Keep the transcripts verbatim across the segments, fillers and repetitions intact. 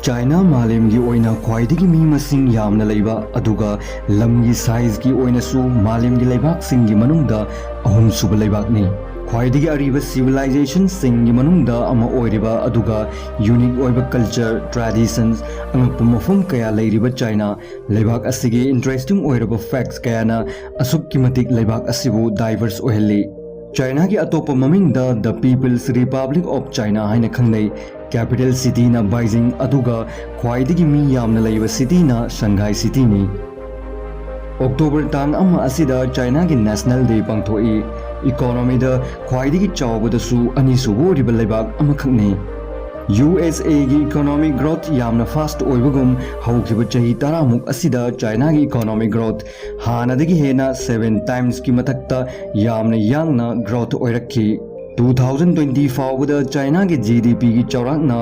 China ꯃꯥꯂꯦꯝꯒꯤ ꯑꯣꯏꯅ ꯈ꯭ꯋꯥꯏꯗꯒꯤ ꯃꯤ ꯃꯁꯤꯡ ꯌꯥꯝꯅ ꯂꯩꯕ, ꯑꯗꯨꯒ ꯂꯝꯒꯤ ꯁꯥꯏꯖꯀꯤ ꯑꯣꯏꯅꯁꯨ ꯃꯥꯂꯦꯝꯒꯤ ꯂꯩꯕꯥꯛꯁꯤꯡꯒꯤ ꯃꯅꯨꯡꯗ ꯑꯍꯨꯝꯁꯨꯕ ꯂꯩꯕꯥꯛꯅꯤ꯫ ꯈ꯭ꯋꯥꯏꯗꯒꯤ ꯑꯔꯤꯕ ꯁꯤꯚꯤꯂꯥꯏꯖꯦꯁꯟꯁꯤꯡꯒꯤ ꯃꯅꯨꯡꯗ ꯑꯃ ꯑꯣꯏꯔꯤꯕ, ꯑꯗꯨꯒ ꯌꯨꯅꯤꯛ ꯑꯣꯏꯕ ꯀꯜꯆꯔ, ꯇ꯭ꯔꯦꯗꯤꯁꯟꯁ, ꯑꯉꯛꯄ ꯃꯐꯝ ꯀꯌꯥ ꯂꯩꯔꯤꯕ ꯆꯥꯏꯅꯥ ꯂꯩꯕꯥꯛ ꯑꯁꯤꯒꯤ ꯏꯟꯇꯔꯦꯁꯇꯤꯡ ꯑꯣꯏꯔꯕ ꯐꯦꯛꯁ ꯀꯌꯥꯅ ꯑꯁꯨꯛꯀꯤ ꯃꯇꯤꯛ ꯂꯩꯕꯥꯛ ꯑꯁꯤꯕꯨ ꯗꯥꯏꯚꯔꯁ ꯑꯣꯏꯍꯜꯂꯤ꯫ ꯆꯥꯏꯅꯥꯒꯤ ꯑꯇꯣꯞꯄ ꯃꯃꯤꯡꯗ The People's Republic of China ꯍꯥꯏꯅ ꯈꯪꯅꯩ꯫ ꯀꯦꯄꯤꯇꯦꯜ ꯁꯤꯇꯤꯅ ꯕꯥꯏꯖꯤꯡ, ꯑꯗꯨꯒ ꯈ꯭ꯋꯥꯏꯗꯒꯤ ꯃꯤ ꯌꯥꯝꯅ ꯂꯩꯕ ꯁꯤꯇꯤꯅ ꯁꯪꯒꯥꯏ ꯁꯤꯇꯤꯅꯤ꯫ ꯑꯣꯛꯇꯣꯕꯔ ꯇꯥꯡ ꯑꯃ ꯑꯁꯤꯗ ꯆꯥꯏꯅꯥꯒꯤ ꯅꯦꯁꯅꯦꯜ ꯗꯦ ꯄꯥꯡꯊꯣꯛꯏ꯫ ꯏꯀꯣꯅꯣꯃꯤꯗ ꯈ꯭ꯋꯥꯏꯗꯒꯤ ꯆꯥꯎꯕꯗꯁꯨ ꯑꯅꯤꯁꯨꯕ ꯑꯣꯏꯔꯤꯕ ꯂꯩꯕꯥꯛ ꯑꯃꯈꯛꯅꯤ꯫ ꯌꯨ ꯑꯦꯁ ꯑꯦꯒꯤ ꯏꯀꯣꯅꯣꯃꯤꯛ ꯒ꯭ꯔꯣꯊ ꯌꯥꯝꯅ ꯐꯥꯁ꯭ꯠ ꯑꯣꯏꯕꯒꯨꯝ, ꯍꯧꯈꯤꯕ ꯆꯍꯤ ꯇꯔꯥꯃꯨꯛ ꯑꯁꯤꯗ ꯆꯥꯏꯅꯥꯒꯤ ꯏꯀꯣꯅꯣꯃꯤꯛ ꯒ꯭ꯔꯣꯊ ꯍꯥꯟꯅꯗꯒꯤ ꯍꯦꯟꯅ ꯁꯚꯦꯟ ꯇꯥꯏꯝꯁꯀꯤ ꯃꯊꯛꯇ ꯌꯥꯝꯅ ꯌꯥꯡꯅ ꯒ꯭ꯔꯣꯊ ꯑꯣꯏꯔꯛꯈꯤ꯫ ꯇꯨ ꯊꯥꯎꯖꯟ ꯇ꯭ꯋꯦꯟꯇꯤ ꯐꯥꯎꯕꯗ ꯆꯥꯏꯅꯥꯒꯤ ꯖꯤ ꯗꯤ ꯄꯤꯒꯤ ꯆꯥꯎꯔꯥꯛꯅ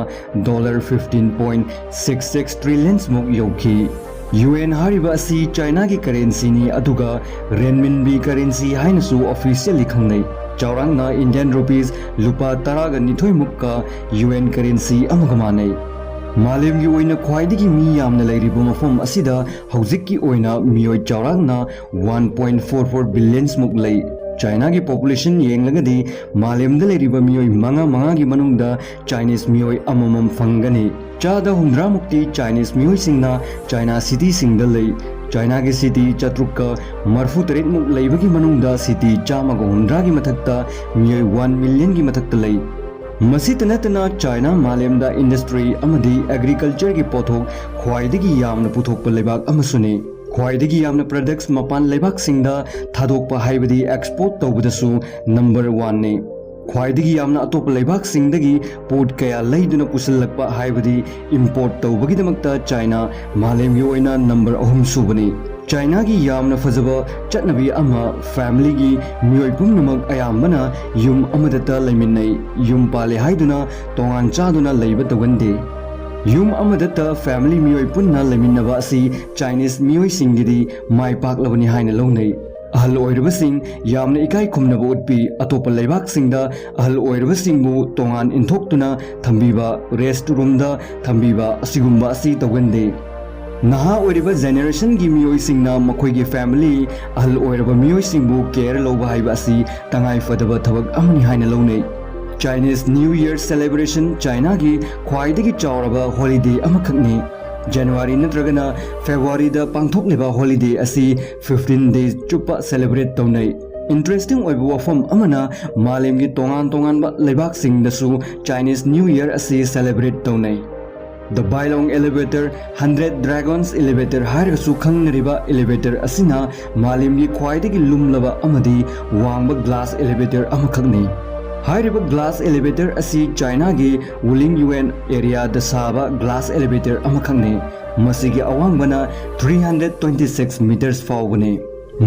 dollar fifteen point six six ꯇ꯭ꯔꯤꯂꯤꯌꯟꯁꯃꯨꯛ ꯌꯧꯈꯤ꯫ ꯌꯨ ꯑꯦꯟ ꯍꯥꯏꯔꯤꯕ ꯑꯁꯤ ꯆꯥꯏꯅꯥꯒꯤ ꯀꯔꯦꯟꯁꯤꯅꯤ, ꯑꯗꯨꯒ ꯔꯦꯟꯃꯤꯟꯕꯤ ꯀꯔꯦꯟꯁꯤ ꯍꯥꯏꯅꯁꯨ ꯑꯣꯐꯤꯁꯤꯌꯦꯜꯂꯤ ꯈꯪꯅꯩ꯫ ꯆꯥꯎꯔꯥꯛꯅ ꯏꯟꯗꯤꯌꯟ ꯔꯨꯄꯤꯁ ꯂꯨꯄꯥ ꯇꯔꯥꯒ ꯅꯤꯊꯣꯏꯃꯨꯛꯀ ꯌꯨ ꯑꯦꯟ ꯀꯔꯦꯟꯁꯤ ꯑꯃꯒ ꯃꯥꯟꯅꯩ꯫ ꯃꯥꯂꯦꯝꯒꯤ ꯑꯣꯏꯅ ꯈ꯭ꯋꯥꯏꯗꯒꯤ ꯃꯤ ꯌꯥꯝꯅ ꯂꯩꯔꯤꯕ ꯃꯐꯝ ꯑꯁꯤꯗ ꯍꯧꯖꯤꯛꯀꯤ ꯑꯣꯏꯅ ꯃꯤꯑꯣꯏ ꯆꯥꯎꯔꯥꯛꯅ ꯋꯥꯟ ꯄꯣꯏꯟꯠ ꯐꯣꯔ ꯐꯣꯔ ꯕꯤꯂꯤꯌꯟꯁꯃꯨꯛ ꯂꯩ꯫ ꯆꯥꯏꯅꯥꯒꯤ ꯄꯣꯄꯨꯂꯦꯁꯟ ꯌꯦꯡꯂꯒꯗꯤ ꯃꯥꯂꯦꯝꯗ ꯂꯩꯔꯤꯕ ꯃꯤꯑꯣꯏ ꯃꯉꯥ ꯃꯉꯥꯒꯤ ꯃꯅꯨꯡꯗ ꯆꯥꯏꯅꯤꯁ ꯃꯤꯑꯣꯏ ꯑꯃꯃꯝ ꯐꯪꯒꯅꯤ꯫ ꯆꯥꯗ ꯍꯨꯝꯗ꯭ꯔꯥꯃꯨꯛꯇꯤ ꯆꯥꯏꯅꯤꯁ ꯃꯤꯑꯣꯏꯁꯤꯡꯅ ꯆꯥꯏꯅꯥ ꯁꯤꯇꯤꯁꯤꯡꯗ ꯂꯩ꯫ ꯆꯥꯏꯅꯥꯒꯤ ꯁꯤꯇꯤ ꯆꯥꯇ꯭ꯔꯨꯛꯀ ꯃꯔꯐꯨ ꯇꯔꯦꯠꯃꯨꯛ ꯂꯩꯕꯒꯤ ꯃꯅꯨꯡꯗ ꯁꯤꯇꯤ ꯆꯥꯝꯃꯒ ꯍꯨꯝꯗ꯭ꯔꯥꯒꯤ ꯃꯊꯛꯇ ꯃꯤꯑꯣꯏ ꯋꯥꯟ ꯃꯤꯂꯤꯌꯟꯒꯤ ꯃꯊꯛꯇ ꯂꯩ꯫ ꯃꯁꯤꯇ ꯅꯠꯇꯅ ꯆꯥꯏꯅꯥ ꯃꯥꯂꯦꯝꯗ ꯏꯟꯗꯁꯇ꯭ꯔꯤ ꯑꯃꯗꯤ ꯑꯦꯒ꯭ꯔꯤꯀꯜꯆꯔꯒꯤ ꯄꯣꯠꯊꯣꯛ ꯈ꯭ꯋꯥꯏꯗꯒꯤ ꯌꯥꯝꯅ ꯄꯨꯊꯣꯛꯄ ꯂꯩꯕꯥꯛ ꯑꯃꯁꯨꯅꯤ꯫ ꯈ꯭ꯋꯥꯏꯗꯒꯤ ꯌꯥꯝꯅ ꯄ꯭ꯔꯗꯛꯁ ꯃꯄꯥꯟ ꯂꯩꯕꯥꯛꯁꯤꯡꯗ ꯊꯥꯗꯣꯛꯄ ꯍꯥꯏꯕꯗꯤ ꯑꯦꯛꯁꯄꯣꯔꯠ ꯇꯧꯕꯗꯁꯨ ꯅꯝꯕꯔ ꯋꯥꯟꯅꯤ꯫ ꯈ꯭ꯋꯥꯏꯗꯒꯤ ꯌꯥꯝꯅ ꯑꯇꯣꯞꯄ ꯂꯩꯕꯥꯛꯁꯤꯡꯗꯒꯤ ꯄꯣꯠ ꯀꯌꯥ ꯂꯩꯗꯨꯅ ꯄꯨꯁꯤꯜꯂꯛꯄ ꯍꯥꯏꯕꯗꯤ ꯏꯝꯄꯣꯔꯠ ꯇꯧꯕꯒꯤꯗꯃꯛꯇ ꯆꯥꯏꯅꯥ ꯃꯥꯂꯦꯝꯒꯤ ꯑꯣꯏꯅ ꯅꯝꯕꯔ ꯑꯍꯨꯝ ꯁꯨꯕꯅꯤ꯫ ꯆꯥꯏꯅꯥꯒꯤ ꯌꯥꯝꯅ ꯐꯖꯕ ꯆꯠꯅꯕꯤ ꯑꯃ, ꯐꯦꯃꯤꯂꯤꯒꯤ ꯃꯤꯑꯣꯏ ꯄꯨꯝꯅꯃꯛ ꯑꯌꯥꯝꯕꯅ ꯌꯨꯝ ꯑꯃꯗꯇ ꯂꯩꯃꯤꯟꯅꯩ꯫ ꯌꯨꯝ ꯄꯥꯜꯂꯦ ꯍꯥꯏꯗꯨꯅ ꯇꯣꯉꯥꯟ ꯆꯥꯗꯨꯅ ꯂꯩꯕ ꯇꯧꯒꯟꯗꯦ꯫ ꯌꯨꯝ ꯑꯃꯗꯇ ꯐꯦꯃꯤꯂꯤ ꯃꯤꯑꯣꯏ ꯄꯨꯟꯅ ꯂꯩꯃꯤꯟꯅꯕ ꯑꯁꯤ ꯆꯥꯏꯅꯤꯁ ꯃꯤꯑꯣꯏꯁꯤꯡꯒꯤꯗꯤ ꯃꯥꯏ ꯄꯥꯛꯂꯕꯅꯤ ꯍꯥꯏꯅ ꯂꯧꯅꯩ꯫ ꯑꯍꯜ ꯑꯣꯏꯔꯕꯁꯤꯡ ꯌꯥꯝꯅ ꯏꯀꯥꯏ ꯈꯨꯝꯅꯕ ꯎꯠꯄꯤ꯫ ꯑꯇꯣꯞꯄ ꯂꯩꯕꯥꯛꯁꯤꯡꯗ ꯑꯍꯜ ꯑꯣꯏꯔꯕꯁꯤꯡꯕꯨ ꯇꯣꯉꯥꯟ ꯏꯟꯊꯣꯛꯇꯨꯅ ꯊꯝꯕꯤꯕ, rest roomꯗ ꯊꯝꯕꯤꯕ ꯑꯁꯤꯒꯨꯝꯕ ꯑꯁꯤ ꯇꯧꯒꯟꯗꯦ꯫ ꯅꯍꯥ ꯑꯣꯏꯔꯤꯕ generationꯒꯤ ꯃꯤꯑꯣꯏꯁꯤꯡꯅ ꯃꯈꯣꯏꯒꯤ family, ꯑꯍꯜ ꯑꯣꯏꯔꯕ ꯃꯤꯑꯣꯏꯁꯤꯡꯕꯨ care ꯂꯧꯕ ꯍꯥꯏꯕ ꯑꯁꯤ ꯇꯉꯥꯏ ꯐꯗꯕ ꯊꯕꯛ ꯑꯃꯅꯤ ꯍꯥꯏꯅ ꯂꯧꯅꯩ꯫ Chinese New Year celebration Chinaꯒꯤ ꯈ꯭ꯋꯥꯏꯗꯒꯤ ꯆꯥꯎꯔꯕ holiday ꯑꯃꯈꯛꯅꯤ꯫ January ꯅꯠꯇ꯭ꯔꯒꯅ Februaryꯗ ꯄꯥꯡꯊꯣꯛꯂꯤꯕ holiday ꯑꯁꯤ fifteen days ꯆꯨꯞꯄ celebrate ꯇꯧꯅꯩ꯫ Interesting ꯑꯣꯏꯕ ꯋꯥꯐꯝ ꯑꯃꯅ, ꯃꯥꯂꯦꯝꯒꯤ ꯇꯣꯉꯥꯟ ꯇꯣꯉꯥꯟꯕ ꯂꯩꯕꯥꯛꯁꯤꯡꯗꯁꯨ Chinese New Year ꯑꯁꯤ celebrate ꯇꯧꯅꯩ꯫ The Bailong Elevator, Hundred Dragons Elevator ꯍꯥꯏꯔꯒꯁꯨ ꯈꯪꯅꯔꯤꯕ elevator ꯑꯁꯤꯅ ꯃꯥꯂꯦꯝꯒꯤ ꯈ꯭ꯋꯥꯏꯗꯒꯤ ꯂꯨꯝꯂꯕ ꯑꯃꯗꯤ ꯋꯥꯡꯕ glass elevator ꯑꯃꯈꯛꯅꯤ꯫ ꯍꯥꯏꯔꯤꯕ glass elevator ꯑꯁꯤ Chinaꯒꯤ Wuling Yuan areaꯗ ꯁꯥꯕ glass elevator ꯑꯃꯈꯛꯅꯤ꯫ ꯃꯁꯤꯒꯤ ꯑꯋꯥꯡꯕꯅ three hundred twenty six meters ꯐꯥꯎꯕꯅꯤ꯫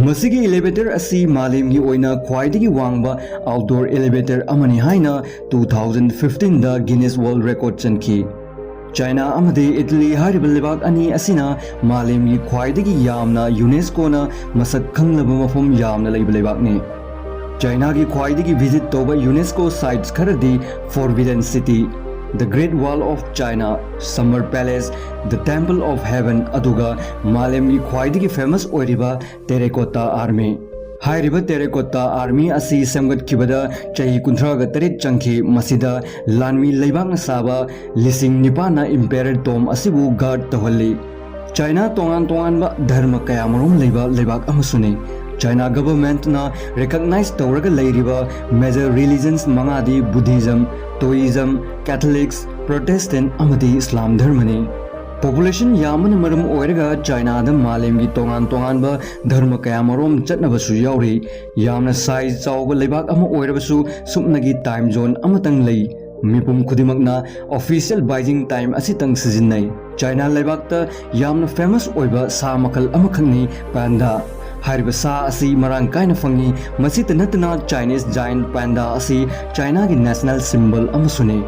ꯃꯁꯤꯒꯤ elevator ꯑꯁꯤ ꯃꯥꯂꯦꯝꯒꯤ ꯑꯣꯏꯅ ꯈ꯭ꯋꯥꯏꯗꯒꯤ ꯋꯥꯡꯕ outdoor elevator ꯑꯃꯅꯤ ꯍꯥꯏꯅ two thousand fifteenꯗ Guinness World Record ꯆꯟꯈꯤ꯫ China ꯑꯃꯗꯤ Italy ꯍꯥꯏꯔꯤꯕ ꯂꯩꯕꯥꯛ ꯑꯅꯤ ꯑꯁꯤꯅ ꯃꯥꯂꯦꯝꯒꯤ ꯈ꯭ꯋꯥꯏꯗꯒꯤ ꯌꯥꯝꯅ UNESCOꯅ ꯃꯁꯛ ꯈꯪꯂꯕ ꯃꯐꯝ ꯌꯥꯝꯅ ꯂꯩꯕ ꯂꯩꯕꯥꯛꯅꯤ꯫ Chinaꯒꯤ ꯈ꯭ꯋꯥꯏꯗꯒꯤ visit ꯇꯧꯕ UNESCO sites ꯈꯔꯗꯤ Forbidden City, The Great Wall of China, Summer Palace, The Temple of Heaven, ꯑꯗꯨꯒ ꯃꯥꯂꯦꯝꯒꯤ ꯈ꯭ꯋꯥꯏꯗꯒꯤ famous ꯑꯣꯏꯔꯤꯕ Terracotta Army꯫ ꯍꯥꯏꯔꯤꯕ Terracotta Army ꯑꯁꯤ ꯁꯦꯝꯒꯠꯈꯤꯕꯗ ꯆꯍꯤ ꯀꯨꯟꯊ꯭ꯔꯥꯒ ꯇꯔꯦꯠ ꯆꯪꯈꯤ꯫ ꯃꯁꯤꯗ ꯂꯥꯟꯃꯤ ꯂꯩꯕꯥꯛꯅ ꯁꯥꯕ ꯂꯤꯁꯤꯡ ꯅꯤꯄꯥꯟꯅ Emperor Tom ꯑꯁꯤꯕꯨ guard ꯇꯧꯍꯜꯂꯤ꯫ China ꯇꯣꯉꯥꯟ ꯇꯣꯉꯥꯟꯕ ꯙꯔꯃ ꯀꯌꯥꯃꯔꯨꯝ ꯂꯩꯕ ꯂꯩꯕꯥꯛ ꯑꯃꯁꯨꯅꯤ꯫ China governmentꯅ recognize ꯇꯧꯔꯒ ꯂꯩꯔꯤꯕ major religions ꯃꯉꯥꯗꯤ Buddhism, Taoism, Catholics, Protestant ꯑꯃꯗꯤ ꯏꯁꯂꯥꯝ ꯙꯔꯃꯅꯤ꯫ Population ꯌꯥꯝꯕꯅ ꯃꯔꯝ ꯑꯣꯏꯔꯒ Chinaꯗ ꯃꯥꯂꯦꯝꯒꯤ ꯇꯣꯉꯥꯟ ꯇꯣꯉꯥꯟꯕ ꯙꯔꯃ ꯀꯌꯥꯃꯔꯨꯝ ꯆꯠꯅꯕꯁꯨ ꯌꯥꯎꯔꯤ꯫ ꯌꯥꯝꯅ size ꯆꯥꯎꯕ ꯂꯩꯕꯥꯛ ꯑꯃ ꯑꯣꯏꯔꯕꯁꯨ ꯁꯨꯞꯅꯒꯤ time zone ꯑꯃꯇꯪ ꯂꯩ꯫ ꯃꯤꯄꯨꯝ ꯈꯨꯗꯤꯡꯃꯛꯅ official Beijing time ꯑꯁꯤꯇꯪ ꯁꯤꯖꯤꯟꯅꯩ꯫ China ꯂꯩꯕꯥꯛꯇ ꯌꯥꯝꯅ famous ꯑꯣꯏꯕ ꯁꯥ ꯃꯈꯜ ꯑꯃꯈꯛꯅꯤ panda꯫ ꯍꯥꯏꯔꯤꯕ ꯁꯥ ꯑꯁꯤ ꯃꯔꯥꯡ ꯀꯥꯏꯅ ꯐꯪꯏ꯫ ꯃꯁꯤꯇ ꯅꯠꯇꯅ Chinese giant panda ꯑꯁꯤ Chinaꯒꯤ national symbol ꯑꯃꯁꯨꯅꯤ꯫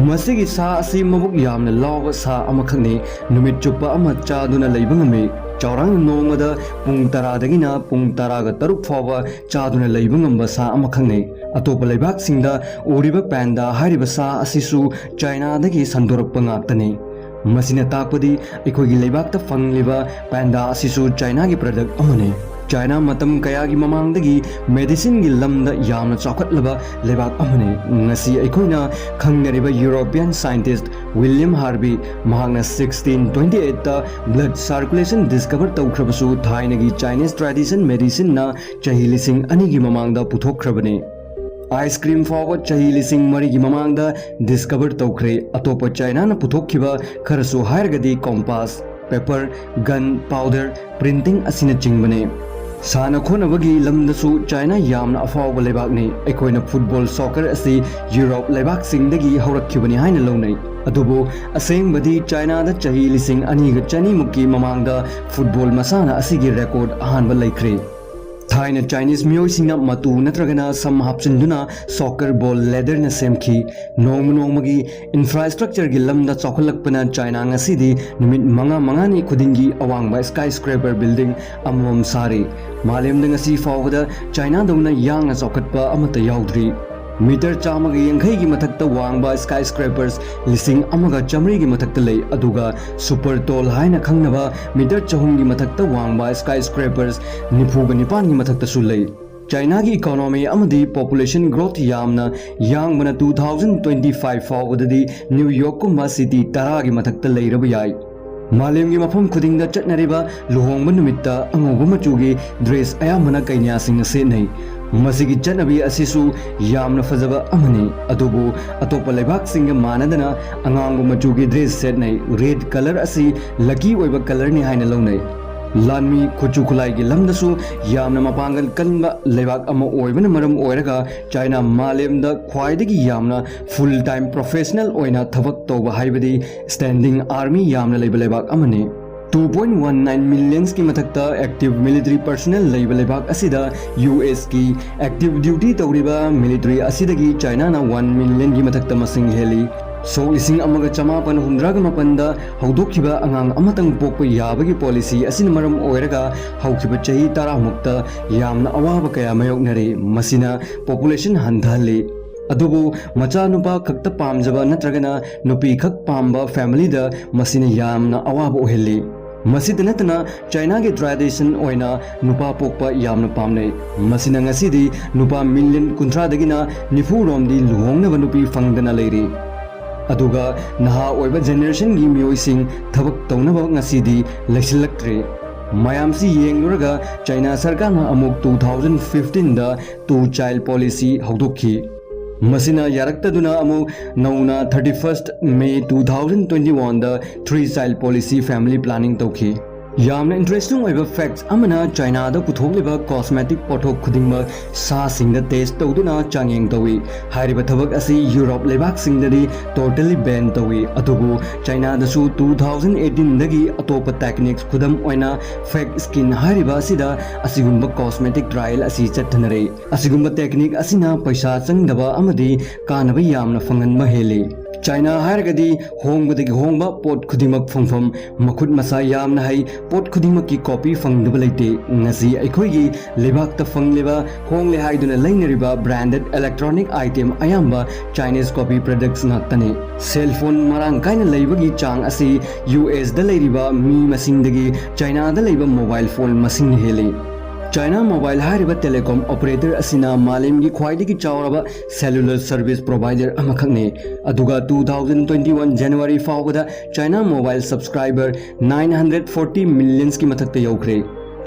ꯃꯁꯤꯒꯤ ꯁꯥ ꯑꯁꯤ ꯃꯕꯨꯛ ꯌꯥꯝꯅ ꯂꯥꯎꯕ ꯁꯥ ꯑꯃꯈꯛꯅꯤ꯫ ꯅꯨꯃꯤꯠ ꯆꯨꯞꯄ ꯑꯃ ꯆꯥꯗꯨꯅ ꯂꯩꯕ ꯉꯝꯃꯤ꯫ ꯆꯥꯎꯔꯥꯛꯅ ꯅꯣꯡꯃꯗ ꯄꯨꯡ ꯇꯔꯥꯗꯒꯤꯅ ꯄꯨꯡ ꯇꯔꯥꯒ ꯇꯔꯨꯛ ꯐꯥꯎꯕ ꯆꯥꯗꯨꯅ ꯂꯩꯕ ꯉꯝꯕ ꯁꯥ ꯑꯃꯈꯛꯅꯤ꯫ ꯑꯇꯣꯞꯄ ꯂꯩꯕꯥꯛꯁꯤꯡꯗ ꯎꯔꯤꯕ ꯄꯥꯟꯗꯥ ꯍꯥꯏꯔꯤꯕ ꯁꯥ ꯑꯁꯤꯁꯨ ꯆꯥꯏꯅꯥꯗꯒꯤ ꯁꯟꯗꯣꯔꯛꯄ ꯉꯥꯛꯇꯅꯤ꯫ ꯃꯁꯤꯅ ꯇꯥꯛꯄꯗꯤ ꯑꯩꯈꯣꯏꯒꯤ ꯂꯩꯕꯥꯛꯇ ꯐꯪꯂꯤꯕ ꯄꯥꯟꯗꯥ ꯑꯁꯤꯁꯨ ꯆꯥꯏꯅꯥꯒꯤ product ꯑꯃꯅꯤ꯫ ꯆꯥꯏꯅꯥ ꯃꯇꯝ ꯀꯌꯥꯒꯤ ꯃꯃꯥꯡꯗꯒꯤ medicineꯒꯤ ꯂꯝꯗ ꯌꯥꯝꯅ ꯆꯥꯎꯈꯠꯂꯕ ꯂꯩꯕꯥꯛ ꯑꯃꯅꯤ꯫ ꯉꯁꯤ ꯑꯩꯈꯣꯏꯅ ꯈꯪꯅꯔꯤꯕ European scientist William Harvey, ꯃꯍꯥꯛꯅ sixteen twenty eightꯇ blood circulation discover ꯇꯧꯈ꯭ꯔꯕꯁꯨ, ꯊꯥꯏꯅꯒꯤ Chinese tradition medicineꯅ ꯆꯍꯤ ꯂꯤꯁꯤꯡ ꯑꯅꯤꯒꯤ ꯃꯃꯥꯡꯗ ꯄꯨꯊꯣꯛꯈ꯭ꯔꯕꯅꯤ꯫ Ice cream ꯐꯥꯎꯕ ꯆꯍꯤ ꯂꯤꯁꯤꯡ ꯃꯔꯤꯒꯤ ꯃꯃꯥꯡꯗ discover ꯇꯧꯈ꯭ꯔꯦ꯫ ꯑꯇꯣꯞꯄ ꯆꯥꯏꯅꯥꯅ ꯄꯨꯊꯣꯛꯈꯤꯕ ꯈꯔꯁꯨ ꯍꯥꯏꯔꯒꯗꯤ compass, paper, gun, powder, printing ꯑꯁꯤꯅꯆꯤꯡꯕꯅꯤ꯫ ꯁꯥꯟꯅ ꯈꯣꯠꯅꯕꯒꯤ ꯂꯝꯗꯁꯨ ꯆꯥꯏꯅꯥ ꯌꯥꯝꯅ ꯑꯐꯥꯎꯕ ꯂꯩꯕꯥꯛꯅꯤ꯫ ꯑꯩꯈꯣꯏꯅ football, soccer ꯑꯁꯤ Europe ꯂꯩꯕꯥꯛꯁꯤꯡꯗꯒꯤ ꯍꯧꯔꯛꯈꯤꯕꯅꯤ ꯍꯥꯏꯅ ꯂꯧꯅꯩ꯫ ꯑꯗꯨꯕꯨ ꯑꯁꯦꯡꯕꯗꯤ ꯆꯥꯏꯅꯥꯗ ꯆꯍꯤ ꯂꯤꯁꯤꯡ ꯑꯅꯤꯒ ꯆꯅꯤꯃꯨꯛꯀꯤ ꯃꯃꯥꯡꯗ football ꯃꯁꯥꯟꯅ ꯑꯁꯤꯒꯤ record ꯑꯍꯥꯟꯕ ꯂꯩꯈ꯭ꯔꯦ꯫ ꯊꯥꯏꯅ Chinese ꯃꯤꯑꯣꯏꯁꯤꯡꯅ ꯃꯇꯨ ꯅꯠꯇ꯭ꯔꯒꯅ ꯁꯝ ꯍꯥꯞꯆꯤꯟꯗꯨꯅ soccer ball leatherꯅ ꯁꯦꯝꯈꯤ꯫ ꯅꯣꯡꯃ ꯅꯣꯡꯃꯒꯤ infrastructureꯒꯤ ꯂꯝꯗ ꯆꯥꯎꯈꯠꯂꯛꯄꯅ ꯆꯥꯏꯅꯥ ꯉꯁꯤꯗꯤ ꯅꯨꯃꯤꯠ ꯃꯉꯥ ꯃꯉꯥꯅꯤ ꯈꯨꯗꯤꯡꯒꯤ ꯑꯋꯥꯡꯕ skyscraper building ꯑꯃꯃꯝ ꯁꯥꯔꯤ꯫ ꯃꯥꯂꯦꯝꯗ ꯉꯁꯤ ꯐꯥꯎꯕꯗ ꯆꯥꯏꯅꯥꯗꯧꯅ ꯌꯥꯡꯅ ꯆꯥꯎꯈꯠꯄ ꯑꯃꯠꯇ ꯌꯥꯎꯗ꯭ꯔꯤ꯫ Meter ꯆꯥꯝꯃꯒ ꯌꯥꯡꯈꯩꯒꯤ ꯃꯊꯛꯇ ꯋꯥꯡꯕ skyscrapers ꯂꯤꯁꯤꯡ ꯑꯃꯒ ꯆꯥꯃꯔꯤꯒꯤ ꯃꯊꯛꯇ ꯂꯩ, ꯑꯗꯨꯒ super tall ꯍꯥꯏꯅ ꯈꯪꯅꯕ meter ꯆꯍꯨꯝꯒꯤ ꯃꯊꯛꯇ ꯋꯥꯡꯕ skyscrapers ꯅꯤꯐꯨꯒ ꯅꯤꯄꯥꯟꯒꯤ ꯃꯊꯛꯇꯁꯨ ꯂꯩ꯫ ꯆꯥꯏꯅꯥꯒꯤ economy ꯑꯃꯗꯤ population growth ꯌꯥꯝꯅ ꯌꯥꯡꯕꯅ two thousand twenty five ꯐꯥꯎꯕꯗꯗꯤ New Yorkꯀꯨꯝꯕ city ꯇꯔꯥꯒꯤ ꯃꯊꯛꯇ ꯂꯩꯔꯕ ꯌꯥꯏ꯫ ꯃꯥꯂꯦꯝꯒꯤ ꯃꯐꯝ ꯈꯨꯗꯤꯡꯗ ꯆꯠꯅꯔꯤꯕ ꯂꯨꯍꯣꯡꯕ ꯅꯨꯃꯤꯠꯇ ꯑꯉꯧꯕ ꯃꯆꯨꯒꯤ dress ꯑꯌꯥꯝꯕꯅ ꯀꯩꯅ꯭ꯌꯥꯁꯤꯡꯅ ꯁꯦꯠꯅꯩ꯫ ꯃꯁꯤꯒꯤ ꯆꯠꯅꯕꯤ ꯑꯁꯤꯁꯨ ꯌꯥꯝꯅ ꯐꯖꯕ ꯑꯃꯅꯤ, ꯑꯗꯨꯕꯨ ꯑꯇꯣꯞꯄ ꯂꯩꯕꯥꯛꯁꯤꯡꯒ ꯃꯥꯟꯅꯗꯅ ꯑꯉꯥꯡꯕ ꯃꯆꯨꯒꯤ dress ꯁꯦꯠꯅꯩ꯫ Red colour ꯑꯁꯤ lucky ꯑꯣꯏꯕ colourꯅꯤ ꯍꯥꯏꯅ ꯂꯧꯅꯩ꯫ ꯂꯥꯟꯃꯤ ꯈꯨꯠꯁꯨ ꯈꯨꯠꯂꯥꯏꯒꯤ ꯂꯝꯗꯁꯨ ꯌꯥꯝꯅ ꯃꯄꯥꯡꯒꯜ ꯀꯟꯕ ꯂꯩꯕꯥꯛ ꯑꯃ ꯑꯣꯏꯕꯅ ꯃꯔꯝ ꯑꯣꯏꯔꯒ ꯆꯥꯏꯅꯥ ꯃꯥꯂꯦꯝꯗ ꯈ꯭ꯋꯥꯏꯗꯒꯤ ꯌꯥꯝꯅ full time professional ꯑꯣꯏꯅ ꯊꯕꯛ ꯇꯧꯕ ꯍꯥꯏꯕꯗꯤ standing army ꯌꯥꯝꯅ ꯂꯩꯕ ꯂꯩꯕꯥꯛ ꯑꯃꯅꯤ꯫ Two point one nine millionsꯀꯤ ꯃꯊꯛꯇ active military personnel ꯂꯩꯕ ꯂꯩꯕꯥꯛ ꯑꯁꯤꯗ USꯀꯤ active duty ꯇꯧꯔꯤꯕ military ꯑꯁꯤꯗꯒꯤ ꯆꯥꯏꯅꯥꯅ one millionꯒꯤ ꯃꯊꯛꯇ ꯃꯁꯤꯡ ꯍꯦꯜꯂꯤ꯫ ꯁꯣꯛ ꯂꯤꯁꯤꯡ ꯑꯃꯒ ꯆꯃꯥꯄꯟ ꯍꯨꯝꯗ꯭ꯔꯥꯒ ꯃꯥꯄꯟꯗ ꯍꯧꯗꯣꯛꯈꯤꯕ ꯑꯉꯥꯡ ꯑꯃꯇꯪ ꯄꯣꯛꯄ ꯌꯥꯕꯒꯤ ꯄꯣꯂꯤꯁꯤ ꯑꯁꯤꯅ ꯃꯔꯝ ꯑꯣꯏꯔꯒ ꯍꯧꯈꯤꯕ ꯆꯍꯤ ꯇꯔꯥꯃꯨꯛꯇ ꯌꯥꯝꯅ ꯑꯋꯥꯕ ꯀꯌꯥ ꯃꯥꯌꯣꯛꯅꯔꯤ꯫ ꯃꯁꯤꯅ ꯄꯣꯄꯨꯂꯦꯁꯟ ꯍꯟꯊꯍꯜꯂꯤ꯫ ꯑꯗꯨꯕꯨ ꯃꯆꯥꯅꯨꯄꯥ ꯈꯛꯇ ꯄꯥꯝꯖꯕ ꯅꯠꯇ꯭ꯔꯒꯅ ꯅꯨꯄꯤ ꯈꯛ ꯄꯥꯝꯕ ꯐꯦꯃꯤꯂꯤꯗ ꯃꯁꯤꯅ ꯌꯥꯝꯅ ꯑꯋꯥꯕ ꯑꯣꯏꯍꯜꯂꯤ꯫ ꯃꯁꯤꯗ ꯅꯠꯇꯅ ꯆꯥꯏꯅꯥꯒꯤ ꯇ꯭ꯔꯦꯗꯤꯁꯟ ꯑꯣꯏꯅ ꯅꯨꯄꯥ ꯄꯣꯛꯄ ꯌꯥꯝꯅ ꯄꯥꯝꯅꯩ꯫ ꯃꯁꯤꯅ ꯉꯁꯤꯗꯤ ꯅꯨꯄꯥ ꯃꯤꯂꯤꯌꯟ ꯀꯨꯟꯊ꯭ꯔꯥꯗꯒꯤꯅ ꯅꯤꯐꯨ ꯔꯣꯝꯗꯤ ꯂꯨꯍꯣꯡꯅꯕ ꯅꯨꯄꯤ ꯐꯪꯗꯅ ꯂꯩꯔꯤ꯫ ꯑꯗꯨꯒ ꯅꯍꯥ ꯑꯣꯏꯕ ꯖꯦꯅꯦꯔꯦꯁꯟꯒꯤ ꯃꯤꯑꯣꯏꯁꯤꯡ ꯊꯕꯛ ꯇꯧꯅꯕ ꯉꯁꯤꯗꯤ ꯂꯩꯁꯤꯜꯂꯛꯇ꯭ꯔꯦ꯫ ꯃꯌꯥꯝꯁꯤ ꯌꯦꯡꯂꯨꯔꯒ ꯆꯥꯏꯅꯥ ꯁꯔꯀꯥꯔꯅ ꯑꯃꯨꯛ two thousand fifteenꯗ two child policy ꯍꯧꯗꯣꯛꯈꯤ꯫ ꯃꯁꯤꯅ ꯌꯥꯔꯛꯇꯗꯨꯅ ꯑꯃꯨꯛ ꯅꯧꯅ thirty first May two thousand twenty oneꯗ three child policy family planning ꯇꯧꯈꯤ꯫ ꯌꯥꯝꯅ ꯏꯟꯇꯔꯦꯁꯇꯤꯡ ꯑꯣꯏꯕ ꯐꯦꯛꯠ ꯑꯃꯅ ꯆꯥꯏꯅꯥꯗ ꯄꯨꯊꯣꯛꯂꯤꯕ ꯀꯣꯁꯃꯦꯇꯤꯛ ꯄꯣꯠꯊꯣꯛ ꯈꯨꯗꯤꯡꯃꯛ ꯁꯥꯁꯤꯡꯗ ꯇꯦꯁ ꯇꯧꯗꯨꯅ ꯆꯥꯡꯌꯦꯡ ꯇꯧꯏ꯫ ꯍꯥꯏꯔꯤꯕ ꯊꯕꯛ ꯑꯁꯤ ꯌꯨꯔꯣꯞ ꯂꯩꯕꯥꯛꯁꯤꯡꯗꯗꯤ ꯇꯣꯇꯦꯂꯤ ꯕꯦꯟ ꯇꯧꯏ꯫ ꯑꯗꯨꯕꯨ ꯆꯥꯏꯅꯥꯗꯁꯨ two thousand eighteenꯗꯒꯤ ꯑꯇꯣꯞꯄ ꯇꯦꯛꯅꯤꯛꯁ, ꯈꯨꯗꯝ ꯑꯣꯏꯅ ꯐꯦꯛ ꯁ꯭ꯀꯤꯟ ꯍꯥꯏꯔꯤꯕ ꯑꯁꯤꯗ ꯑꯁꯤꯒꯨꯝꯕ ꯀꯣꯁꯃꯦꯇꯤꯛ ꯇ꯭ꯔꯥꯌꯦꯜ ꯑꯁꯤ ꯆꯠꯊꯅꯔꯦ꯫ ꯑꯁꯤꯒꯨꯝꯕ ꯇꯦꯛꯅꯤꯛ ꯑꯁꯤꯅ ꯄꯩꯁꯥ ꯆꯪꯗꯕ ꯑꯃꯗꯤ ꯀꯥꯟꯅꯕ ꯌꯥꯝꯅ ꯐꯪꯍꯟꯕ ꯍꯦꯜꯂꯤ꯫ ꯆꯥꯏꯅꯥ ꯍꯥꯏꯔꯒꯗꯤ ꯍꯣꯡꯕꯗꯒꯤ ꯍꯣꯡꯕ ꯄꯣꯠ ꯈꯨꯗꯤꯡꯃꯛ ꯐꯪꯐꯝ, ꯃꯈꯨꯠ ꯃꯁꯥ ꯌꯥꯝꯅ ꯍꯩ, ꯄꯣꯠ ꯈꯨꯗꯤꯡꯃꯛꯀꯤ ꯀꯣꯄꯤ ꯐꯪꯗꯕ ꯂꯩꯇꯦ꯫ ꯉꯁꯤ ꯑꯩꯈꯣꯏꯒꯤ ꯂꯩꯕꯥꯛꯇ ꯐꯪꯂꯤꯕ, ꯍꯣꯡꯂꯦ ꯍꯥꯏꯗꯨꯅ ꯂꯩꯅꯔꯤꯕ ꯕ꯭ꯔꯥꯟꯗꯦꯗ ꯏꯂꯦꯛꯇ꯭ꯔꯣꯅꯤꯛ ꯑꯥꯏꯇꯦꯝ ꯑꯌꯥꯝꯕ ꯆꯥꯏꯅꯤꯁ ꯀꯣꯄꯤ ꯄ꯭ꯔꯗꯛꯁ ꯉꯥꯛꯇꯅꯤ꯫ ꯁꯦꯜ ꯐꯣꯟ ꯃꯔꯥꯡ ꯀꯥꯏꯅ ꯂꯩꯕꯒꯤ ꯆꯥꯡ ꯑꯁꯤ ꯌꯨ ꯑꯦꯁꯇ ꯂꯩꯔꯤꯕ ꯃꯤ ꯃꯁꯤꯡꯗꯒꯤ ꯆꯥꯏꯅꯥꯗ ꯂꯩꯕ ꯃꯣꯕꯥꯏꯜ ꯐꯣꯟ ꯃꯁꯤꯡꯅ ꯍꯦꯜꯂꯤ꯫ ꯆꯥꯏꯅꯥ ꯃꯣꯕꯥꯏꯜ ꯍꯥꯏꯔꯤꯕ ꯇꯦꯂꯦꯀꯣꯝ ꯑꯣꯄꯔꯦꯇꯔ ꯑꯁꯤꯅ ꯃꯥꯂꯦꯝꯒꯤ ꯈ꯭ꯋꯥꯏꯗꯒꯤ ꯆꯥꯎꯔꯕ ꯁꯦꯂꯨꯂꯔ ꯁꯔꯚꯤꯁ ꯄ꯭ꯔꯣꯚꯥꯏꯗꯔ ꯑꯃꯈꯛꯅꯤ꯫ ꯑꯗꯨꯒ two thousand twenty one January ꯐꯥꯎꯕꯗ China mobile subscriber nine hundred forty millionsꯀꯤ ꯃꯊꯛꯇ ꯌꯧꯈ꯭ꯔꯦ꯫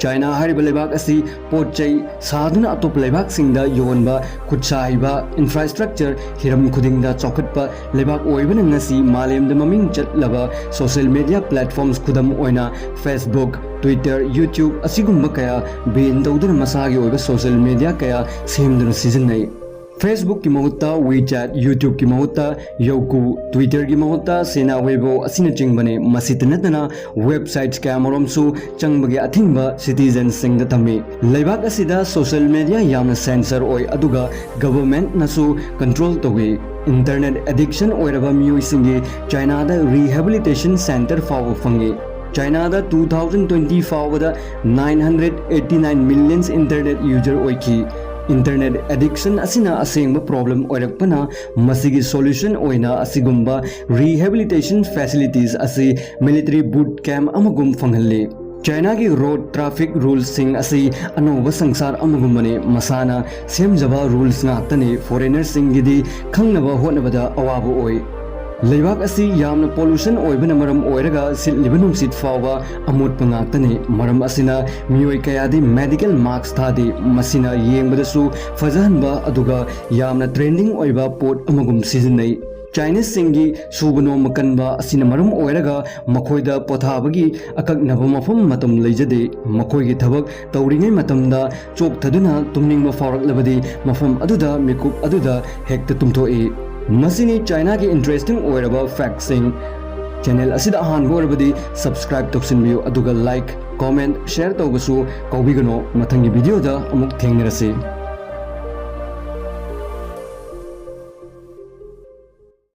ꯆꯥꯏꯅꯥ ꯍꯥꯏꯔꯤꯕ ꯂꯩꯕꯥꯛ ꯑꯁꯤ ꯄꯣꯠ ꯆꯩ ꯁꯥꯗꯨꯅ ꯑꯇꯣꯞꯄ ꯂꯩꯕꯥꯛꯁꯤꯡꯗ ꯌꯣꯟꯕ, ꯈꯨꯠꯁꯥ ꯍꯩꯕ, ꯏꯟꯐ꯭ꯔꯥꯁꯇ꯭ꯔꯛꯆꯔ, ꯍꯤꯔꯝ ꯈꯨꯗꯤꯡꯗ ꯆꯥꯎꯈꯠꯄ ꯂꯩꯕꯥꯛ ꯑꯣꯏꯕꯅ ꯉꯁꯤ ꯃꯥꯂꯦꯝꯗ ꯃꯃꯤꯡ ꯆꯠꯂꯕ ꯁꯣꯁꯤꯌꯦꯜ ꯃꯤꯗꯤꯌꯥ ꯄ꯭ꯂꯦꯠꯐꯣꯔꯝꯁ, ꯈꯨꯗꯝ ꯑꯣꯏꯅ Facebook, Twitter, YouTube ꯑꯁꯤꯒꯨꯝꯕ ꯀꯌꯥ ꯕꯦꯟ ꯇꯧꯗꯨꯅ ꯃꯁꯥꯒꯤ ꯑꯣꯏꯕ ꯁꯣꯁꯤꯌꯦꯜ ꯃꯤꯗꯤꯌꯥ ꯀꯌꯥ ꯁꯦꯝꯗꯨꯅ ꯁꯤꯖꯤꯟꯅꯩ꯫ Facebookꯀꯤ ꯃꯍꯨꯠꯇ WeChat, YouTubeꯀꯤ ꯃꯍꯨꯠꯇ Youku, Twitterꯒꯤ ꯃꯍꯨꯠꯇ Sina Weibo ꯑꯁꯤꯅꯆꯤꯡꯕꯅꯤ꯫ ꯃꯁꯤꯇ ꯅꯠꯇꯅ ꯋꯦꯕꯁꯥꯏꯠꯁ ꯀꯌꯥꯃꯔꯣꯝꯁꯨ ꯆꯪꯕꯒꯤ ꯑꯊꯤꯡꯕ ꯁꯤꯇꯤꯖꯟꯁꯤꯡꯗ ꯊꯝꯃꯤ꯫ ꯂꯩꯕꯥꯛ ꯑꯁꯤꯗ ꯁꯣꯁꯤꯌꯦꯜ ꯃꯤꯗꯤꯌꯥ ꯌꯥꯝꯅ ꯁꯦꯟꯁꯔ ꯑꯣꯏ, ꯑꯗꯨꯒ ꯒꯚꯔꯟꯃꯦꯟꯠꯅꯁꯨ ꯀꯟꯇ꯭ꯔꯣꯜ ꯇꯧꯏ꯫ Internet addiction ꯑꯣꯏꯔꯕ ꯃꯤꯑꯣꯏꯁꯤꯡꯒꯤ ꯆꯥꯏꯅꯥꯗ rehabilitation center ꯐꯥꯎꯕ ꯐꯪꯉꯤ꯫ ꯆꯥꯏꯅꯥꯗ two thousand twenty ꯐꯥꯎꯕꯗ nine hundred eighty nine million internet user ꯑꯣꯏꯈꯤ꯫ Internet addiction ꯑꯁꯤꯅ ꯑꯁꯦꯡꯕ problem ꯑꯣꯏꯔꯛꯄꯅ, ꯃꯁꯤꯒꯤ solution ꯑꯣꯏꯅ ꯑꯁꯤꯒꯨꯝꯕ rehabilitation facilities ꯑꯁꯤ military boot camp ꯑꯃꯒꯨꯝ ꯐꯪꯍꯜꯂꯤ꯫ ꯆꯥꯏꯅꯥꯒꯤ road traffic rulesꯁꯤꯡ ꯑꯁꯤ ꯑꯅꯧꯕ ꯁꯪꯁꯥꯔ ꯑꯃꯒꯨꯝꯕꯅꯤ꯫ ꯃꯁꯥꯅ ꯁꯦꯝꯖꯕ rules ꯉꯥꯛꯇꯅꯤ꯫ Foreignerꯁꯤꯡꯒꯤꯗꯤ ꯈꯪꯅꯕ ꯍꯣꯠꯅꯕꯗ ꯑꯋꯥꯕ ꯑꯣꯏ꯫ ꯂꯩꯕꯥꯛ ꯑꯁꯤ ꯌꯥꯝꯅ pollution ꯑꯣꯏꯕꯅ ꯃꯔꯝ ꯑꯣꯏꯔꯒ ꯁꯤꯠꯂꯤꯕ ꯅꯨꯡꯁꯤꯠ ꯐꯥꯎꯕ ꯑꯃꯣꯠꯄ ꯉꯥꯛꯇꯅꯤ꯫ ꯃꯔꯝ ꯑꯁꯤꯅ ꯃꯤꯑꯣꯏ ꯀꯌꯥꯗꯤ medical mask ꯊꯥꯗꯦ꯫ ꯃꯁꯤꯅ ꯌꯦꯡꯕꯗꯁꯨ ꯐꯖꯍꯟꯕ ꯑꯗꯨꯒ ꯌꯥꯝꯅ trending ꯑꯣꯏꯕ ꯄꯣꯠ ꯑꯃꯒꯨꯝ ꯁꯤꯖꯤꯟꯅꯩ꯫ Chineseꯁꯤꯡꯒꯤ ꯁꯨꯕ ꯅꯣꯝꯕ ꯀꯟꯕ ꯑꯁꯤꯅ ꯃꯔꯝ ꯑꯣꯏꯔꯒ ꯃꯈꯣꯏꯗ ꯄꯣꯊꯥꯕꯒꯤ ꯑꯀꯛꯅꯕ ꯃꯐꯝ ꯃꯇꯝ ꯂꯩꯖꯗꯦ꯫ ꯃꯈꯣꯏꯒꯤ ꯊꯕꯛ ꯇꯧꯔꯤꯉꯩ ꯃꯇꯝꯗ ꯆꯣꯛꯊꯗꯨꯅ ꯇꯨꯝꯅꯤꯡꯕ ꯐꯥꯎꯔꯛꯂꯕꯗꯤ ꯃꯐꯝ ꯑꯗꯨꯗ ꯃꯤꯀꯨꯞ ꯑꯗꯨꯗ ꯍꯦꯛꯇ ꯇꯨꯝꯊꯣꯛꯏ꯫ ꯃꯁꯤꯅꯤ ꯆꯥꯏꯅꯥꯒꯤ interesting ꯑꯣꯏꯔꯕ factꯁꯤꯡ꯫ Channel ꯑꯁꯤꯗ ꯑꯍꯥꯟꯕ ꯑꯣꯏꯔꯕꯗꯤ subscribe ꯇꯧꯁꯤꯟꯕꯤꯌꯨ, ꯑꯗꯨꯒ like, comment, share ꯇꯧꯕꯁꯨ ꯀꯥꯎꯕꯤꯒꯅꯨ꯫ ꯃꯊꯪꯒꯤ videoꯗ ꯑꯃꯨꯛ ꯊꯦꯡꯅꯔꯁꯤ꯫